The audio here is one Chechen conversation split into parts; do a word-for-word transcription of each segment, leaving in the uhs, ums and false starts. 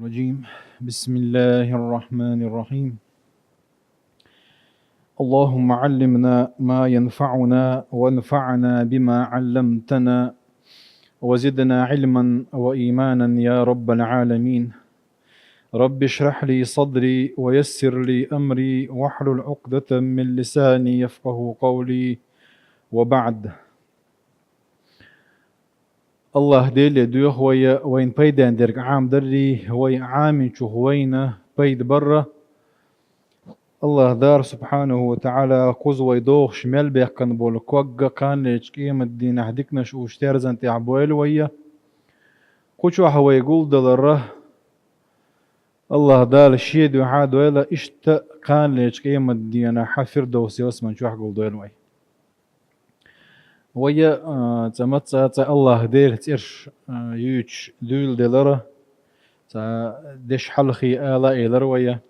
الرجيم. بسم الله الرحمن الرحيم. اللهم علمنا ما ينفعنا وانفعنا بما علمتنا وزدنا علما وإيمانا يا رب العالمين. رب اشرح لي صدري ويسر لي أمري واحلل عقدة من لساني يفقه قولي. وبعد. АллахӀ Деле доьху вай вайна пайден дерг Ӏамадарра, вай Ӏамийначух вайна пайда барра. АллахӀ Дала, субхьанаху ва таӀала, кхуза вай догӀуш мел баьккхина болу ког а кханалерчу къематдийнахь диканаш уьш терзан тӀехь бойла вай. Кху чохь вай гулдаларра АллахӀ Дала Шен дуьхьа дойла, иштта кханалерчу къематдийнахь Фирдовс ялсамани чохь гулдойла вай. Вай, а, цкъа мацца а цкъа АллахӀ Делан цӀераш, а, юьйцуш дуьйладелара, цхьа дешхьалхе ала а элира вай.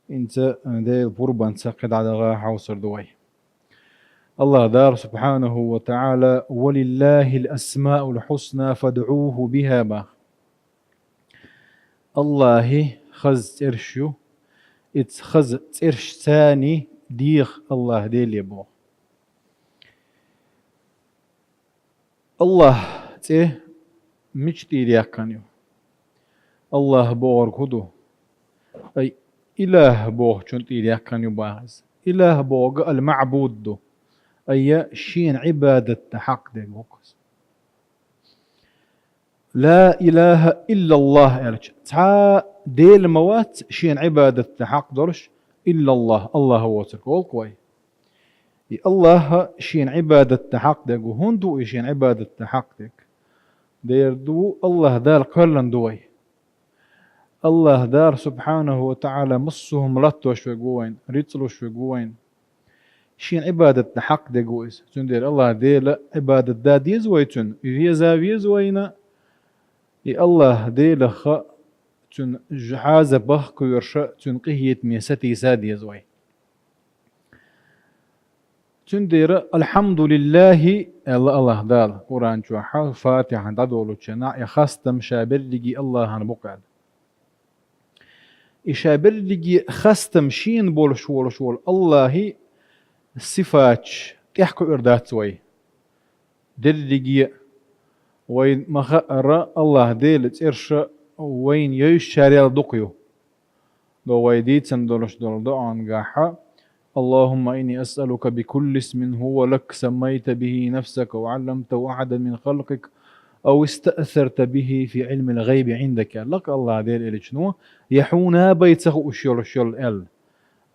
ХӀинца, а, Делан пурбанца кхидӀа даха хьовсур ду вай. АллахӀ Дала, субхьанаху ва таӀала: «ولله الأسماء الحسنى فادعوه بها», бах. АллахӀан хаза цӀераш ю, иза хаза цӀераш царний деха АллахӀ Деле, боху. АллахӀ цӀе мича тӀера яьккхина ю? АллахӀ бохург хӀун ду? Ай, илахӀ бохучун тӀера яьккхина ю бах иза. ИлахӀ бохург ал-маӀбуд ду. Ай, шена Ӏибадат дан хьакъ дерг ву-кх иза. «Ла илахӀа иллаллахӀ», аьлча, цхьа а Дела ма вац шена Ӏибадат дан хьакъ долуш, иллаллахӀ, АллахӀ воцург, олу-кх вай. И АллахӀ шена Ӏибадат дан хьакъ дерг ву. ХӀунда ву и шена Ӏибадат дан хьакъ дерг? Дера ду, АллахӀ Дала кхоьллина ду вай. АллахӀ Дала, субхьанаху ва таӀала, массо а хӀума латтош верг ву вайна, рицкъ луш верг ву вайна. Шена Ӏибадат дан хьакъ дерг ву иза. Цундела АллахӀ Дела Ӏибадат дан деза вай цуьнан, веза а веза вайна, и АллахӀ Делах а, цуьнан жӀазабах а кхоьруш а, цуьнан къинхетаме сатийса а деза вай. Цундела «Алхьамдулиллахи», аьлла АллахӀ Дала Къуръан чохь, Фатихьа дӀадолучу хенахь, и хастам ша берриге АллахӀан бу-кх аьлла. И ша берриге хастам шена болуш волуш волу АллахӀан сифаташ тӀехь кхуьур дац вай. Дерриге а вайна ма-хаъара, АллахӀ Делан цӀераш вайна евзачарел дукха ю. До вай дийцина долуш долу доӀангахь: «اللهم إني أسألك بكل اسم هو لك سميت به نفسك أو علمته أحدا من خلقك أو استأثرت به في علم الغيب عندك», аьлла-кх АллахӀ Делан элчано, я хьуна бен ца хууш йолуш йолу аьлла.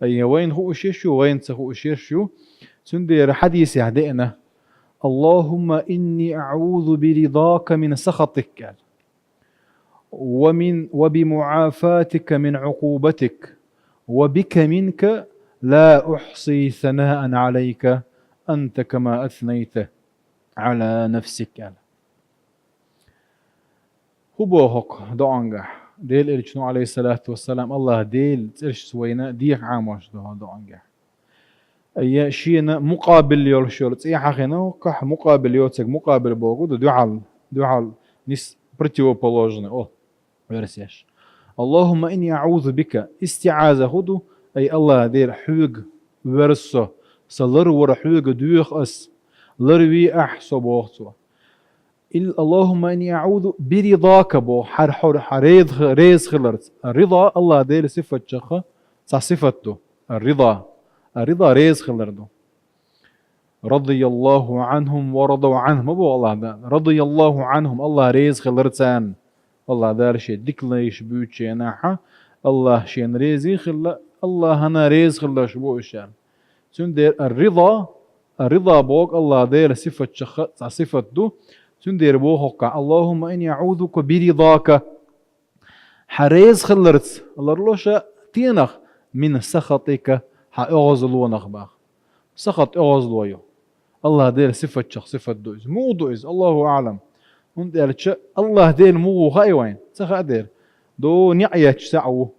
Ай, я вайна хууш йолуш ю, вайна ца хууш йолуш ю. Цундела хьадисехь деана: «اللهم إني أعوذ برضاك من سخطك», аьлла. «ومن، وبمعافاتك من عقوبتك، وبك منك لا أحصي ثناء عليك أنت كما أثنيت على نفسك», аьлла. ХӀун боху-кх доӀангахь? Делан элчано, Ӏалайхиссалату вассалам, АллахӀ Делан цӀерашца вайна деха Ӏамош ду хӀокху доӀангахь. Ай, шена мукъабил йолуш йолу цӀе хьахийна, кхахь мукъабил йоцург, мукъабил бохург ду дуьхьал, дуьхьал нис, противоположный, о, версеш. «اللهم إني أعوذ بك», истиӀаза хӀун ду? Ай АллахӀ Дела, хьоьга верза со, сан ларвар хьоьга доьху ас, ларве ахь со, боху цо. Ил «اللهم إني أعوذ برضاك» боху, хьара, хьо-, хьо реза, реза хиларца. Ар-рида АллахӀ Делан сифатчех цхьа сифат ду. Ар-рида. Ар-рида реза хилар ду. «رضي الله عنهم ورضوا عنه» ма боху АллахӀ Дала. «رضي الله عنهم», АллахӀ реза хилар царна. АллахӀ Дала шен дика лайш буьйцучу хенахь, АллахӀ шена реза хилла, АллахӀана реза хиларш бу уьш аьлла. Цундела ар-рида, ар-рида боху АллахӀ Делан сифатчех цхьа сифат ду. Цундела боху-кх: «اللهم إني أعوذ برضاك». Хьан реза хиларца ларло ша стенах, «من سخطك», хьан оьгӀазлонах бах. Сахат оьгӀазло ю. АллахӀ Делан сифатчех сифат ду иза. Муха ду иза? АллахӀу аӀлам. ХӀунда аьлча АллахӀ Дела муха ву хаьа вайна? Ца хаьа дера. До неӀ етташ цхьаъ ву.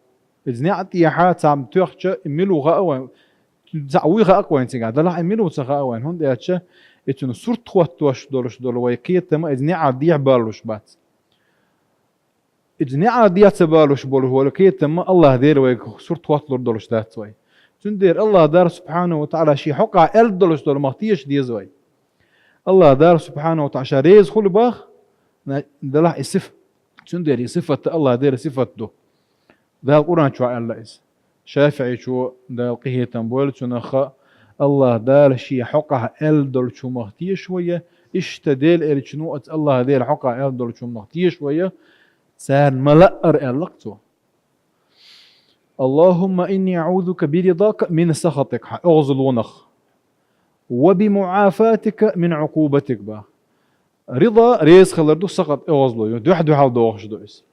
Иза неӀ тӀехьа цхьамма тоьхча, и мила ву хаьа вайна? Цхьаъ вуй хаьа-кх вайна цигахь, делахь и мила ву ца хаьа вайна, хӀунда аьлча и цуьнан сурт хӀоттош долуш долу вай кхетам иза неӀалла дехьа баллуш бац. Иза неӀар дехьа ца балуш болуш волу кхетам АллахӀ Дела вайга сурт хӀотталур долуш дац вай. Цундела АллахӀ Дала субхьанаху ва таӀала шен хьокъехь аьлла долуш долу ма теша деза вай. АллахӀ Дала субхьанаху ва таӀала ша реза хуьлу бах, на-, делахь и сиф-, цундела и сифат АллахӀ Делан сифат ду. Дала Къуръан чохь аьлла иза. ШафиӀичо, Дала къинхетам бойла цунах, АллахӀ Дала шен хьокъехь аьлла долчу хӀумах теша вай, иштта Делан элчано оцу АллахӀ Делан хьокъехь аьлла долчу хӀумах теша вай, царна ма-лаъара аьлла-кх цо. Аллахумма инни аӀузука биридака мин сахатик, хьан оьгӀазлонах, ва бимуӀафатика мин Ӏукъубатик бах. Рида реза хилар ду, сахат оьгӀазло ю, дуьхь-дуьхьал дохуш ду иза.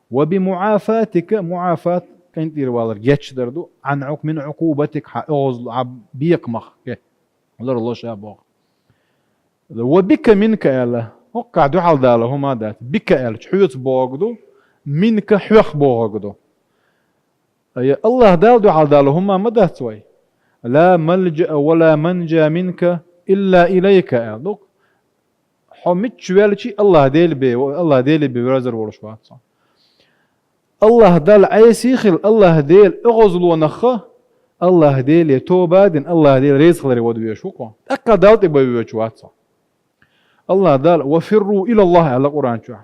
Ва бимуӀафатика, муӀафат къинтӀера валар гечдар ду, Ӏан Ӏук-, мин Ӏукъубатик, хьан оьгӀазло, хьан бекхамах, ке, ларло ша боху. Ва бика минка аьлла, хӀоккхахь дуьхьал дала хӀума дац. Бика аьлча, хьоьца бохург ду, минка хьоьх бохург ду. Ай, АллахӀ Дала дуьхьал дала хӀума ма дац вай. Ла малджаа ва ла манджа минка илла илайка аьлла ду. Хьо мичча велчи АллахӀ Дела бен, АллахӀ Дела бен верзар волуш вац хьо. АллахӀ Далла Ӏеса хила, АллахӀ Дела оьгӀазлонах, АллахӀ Деле тоба а дина, АллахӀ Дела реза хиларе вада везаш ву-кх хьо. ТӀаккха Далла тӀе бай воьдуш вац хьо. АллахӀ Дала: «Ва фирру илаллахӀ», – аьлла Къуръан чохь.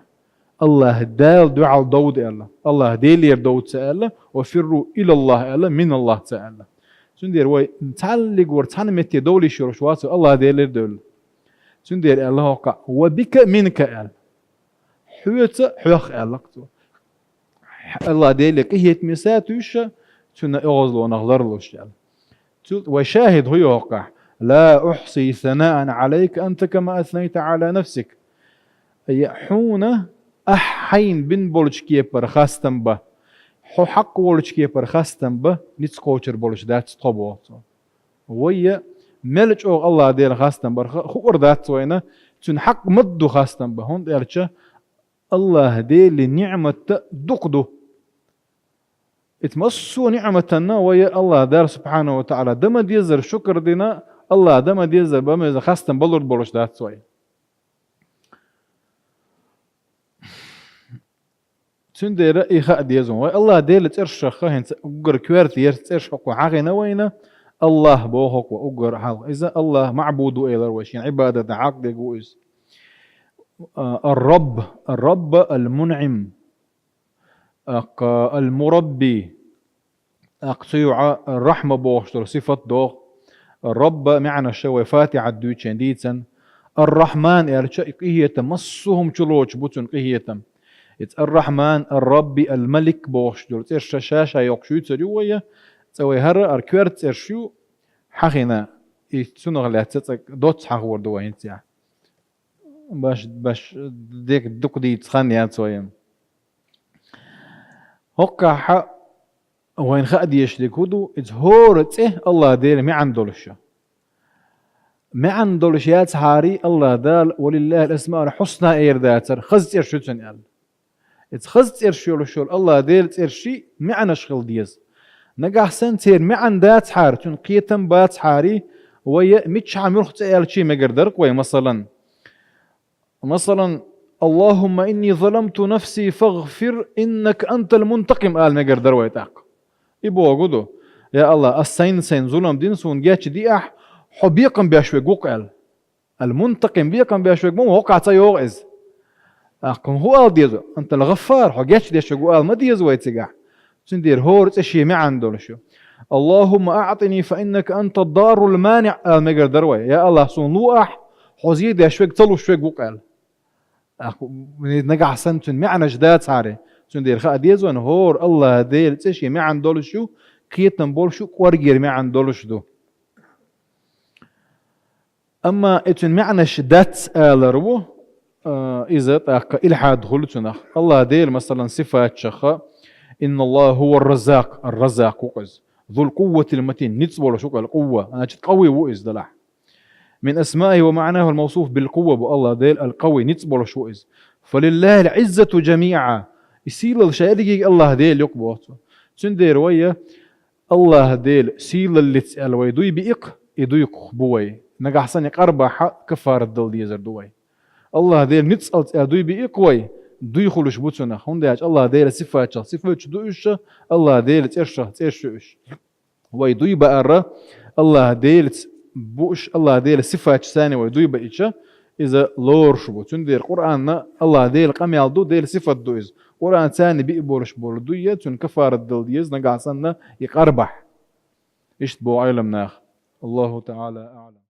АллахӀ Дала дуьхьал довда аьлла. АллахӀ Делера довда ца аьлла, «ва фирру илаллахӀ» аьлла, «миналлахӀ» ца аьлла. Цундела вай цхьаллиг вара цхьана метте довлийш йолуш вац вай, АллахӀ Делера девлла. Цундела аьлла хӀокху: «Ва бика минка», – аьлла. Хьоьца, хьоьх аьлла-кх цо. АллахӀ Деле къинхетаме са а туьйсуш, цуьнан оьгӀазлонах ларлуш аьлла. Цул вай шахӀид хӀу ю хӀокхахь: «Ла ухьси санаан Ӏалайка анта кама аснайта Ӏала нафсик». Я хьуна ахь хьайна бина болчу кепара хастам бан, хьо хьакъ волчу кепара хастам бан ницкъ кхочур болуш дац тхо, боху цо. Вай мел чӀогӀа АллахӀ Делан хастам барх хуур дац вайна, цуьнан хьакъ ма-дду хастам бан, хӀунда аьлча АллахӀ Делан ниӀмат дукха ду. Иза массо а ниӀматанна вай АллахӀ Дала субхьанаху ва таӀала дан ма-деззара шукр дина, АллахӀ дан ма-деззара бан беза хастам балур болуш дац вай. Цундела и хаа деза вай. АллахӀ Делан цӀершах хӀинца уггар коьрта ерш цӀерш хӀокхо хьахийна вайна, АллахӀ боху хӀокхо уггар хьалха. Иза АллахӀ маӀбуд ву элира вай, шен Ӏибадат хьакъ дерг ву иза. А, ар-Рабб, ар-Рабб ал-МунӀим. ТӀаккха ал-Мурабби. ТӀаккха цу юкъа ар-Рахьма бохуш долу сифат доху. Рабба маьӀнаш вай Фатихьат дуьйцучийн дийцина. Ар-Рахьман аьлча, и къинхетам массо а хӀума чулоцуш бу цуьнан къинхетам. Иза ар-Рахьман, ар-Рабби, ал-Малик бохуш долу цӀерш ша-ша йоккхуш юьйцур ю вай, цкъа вай хӀара ар коьрта цӀерш ю хьахийна, и цунах лаьцна цкъа доцца хьахор ду вай хӀинца. Баш, баш, дика дукха дийца хан яц вайна. ХӀокхахь вайна хаа дезаш дерг хӀун ду, иза хӀора цӀе АллахӀ Делан маьӀна долуш ю. МаьӀна долуш яцахьара АллахӀ Дала: «Ва лиллахил асмаул хьусна» эр дацара, хаза цӀерш ю цуьнан аьлла. Иза хаза цӀерш йолуш йолу АллахӀ Делан цӀерший маьӀнаш хила деза. Нагахь санна церан маьӀна дацахьара, цуьнан кхетам бацахьара, вай миччахьа муьлхха цӀе аьлчий мегар дара-кх вай, масалан. Масалан: «Аллахумма инни заламту нафси фагъфир, иннака антал мунтакъим», – ала мегар дара вай тӀаккха. И бохург ду: «Я АллахӀ, ас сайна-сайна зулам дина, суна гечдиахь, хьо бекхам беш верг ву-кх», – аьлла. Ал-Мунтакъим, бекхам беш верг ма ву, хӀокхахь ца йогӀу иза. ТӀаккха хӀун ала деза? «Антал гӀаффар», хьо гечдеш верг ву ала ма деза вай цигахь. Цундела хӀора цӀе шен маьӀна долуш ю. «Аллахумма аӀтини фа иннака антад даррул маниӀ», ала мегар дара вай. «Я АллахӀ, суна луахь, хьо зе деш верг ца луш верг ву-кх», аьлла. ТӀаккха нагахь санна цуьнан маьӀнаш дацахьара, цундела хаа деза вайна, хӀора АллахӀ Делан цӀе шен маьӀна долуш ю, кхетам болуш ю, кӀоргера маьӀна долуш ду. Амма и цуьнан маьӀнаш дац алар ву, а, иза тӀаккха илхьад хуьлу цунах. АллахӀ Делан, масалан, сифаташха: «Инналлаха хӀува ар-Раззакъ», ар-Раззакъ ву-кх иза. «Зул къувватил матин», ницкъ болуш ву-кх, ал-къувва, значит, къавий ву иза делахь. «Мин асмаихи ва маӀнаху ал-мавсуф бил къувва», бу АллахӀ Дела, ал-къавий, ницкъ болуш ву иза. «Фалиллахил Ӏиззату жамиӀа». И сийлалла ша ерриге АллахӀ Делан ю-кх, боху цо. Цундела вай АллахӀ Делан сийлаллица аьлла вай дуй биъи-кх, и дуй-кх бу вай. Нагахь санна и къарбахь каффарат дала дезар ду вай. АллахӀ Делан ницкъалца аьлла дуй биъи-кх вай, дуй хулаш бу цунах, хӀунда аьлча АллахӀ Делан сифатех сифаташ ду уьш, АллахӀ Делан цӀерашех цӀераш ю уьш. Вай дуй баар АллахӀ Делаца бу уьш, АллахӀ Делан сифаташца вай дуй баича, иза лоруш бу. Цундела Къуръан АллахӀ Делан къамаьл ду, Делан сифат ду иза. Къуръанца биъ болаш бола дуй, цунна каффарат дала деза, нагахь санна и къарбахь. Иштта боху Ӏеламнаха. Аллаху таӀала аӀлам.